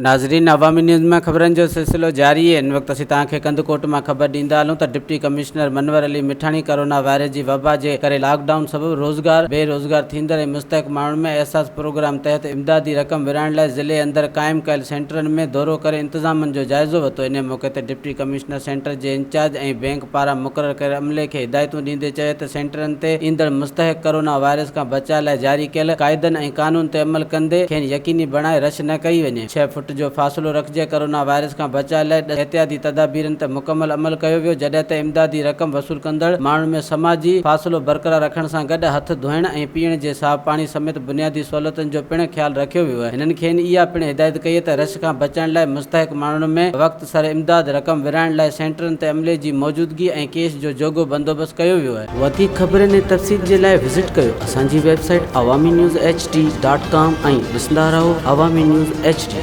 ناظرين عوامي نيوز مان خبرن جو سلسلو جاري آهي هن وقت اسين توهان کي ڪنڌڪوٽ مان خبر ڏيندا هلون ته deputy commissioner Munawar Ali Mithani corona virus جي وبا جي ڪري لاڪ ڊائون سبب روزگار بي روزگار ٿيندڙ ۽ مستحق ماڻهن ۾ احساس پروگرام تحت امدادي رقم ورهائڻ لاء ضلعي اندر قائم ڪيل سينٽرن ۾ دورو ڪري انتظامن جو جائزو ورتو انهي موقعي تي ڊپٽي ڪمشنر سينٽر جي انچارج ۽ بئنڪ پاران مقرر ڪيل عملي کي هدايتون ڏيندي چيو ته سينٽرن تي ايندڙ مستحق ڪرونا وائرس کان بچاء لاء جاري ڪيل قاعدن ۽ قانون تي عمل ڪندي کين يقيني بڻائي رش نه ڪئي وڃي، ڇهه فٽ جو فاصلو رکجي، ڪرونا وائرس کان بچاء لاء ڏس احتياطي تدابيرن تي مڪمل عمل ڪيو ويو، جڏهن ته امدادي رقم وصول ڪندڙ ماڻهن ۾ سماجي فاصلو برقرار رکڻ سان گڏ هٿ ڌوئڻ ۽ پيئڻ جي صاف پاڻي سميت بنيادي سهولتن جو پڻ خيال رکيو ويو. هنن کين اها پڻ هدايت ڪئي ته رش کان بچڻ لاء مستحق ماڻهن ۾ وقت سر امداد رقم ورهائڻ لاء سينٽرن تي عملي جي موجودگي ۽ ڪيش جو جوڳو بندوبست ڪيو ويو. وڌيڪ خبرن ۽ تفصيل جي لاء وزٽ ڪيو اسان جي website Awami news H D dot com ۽ ڏسندا رهو عوامي نيوز ايڇ ڊي.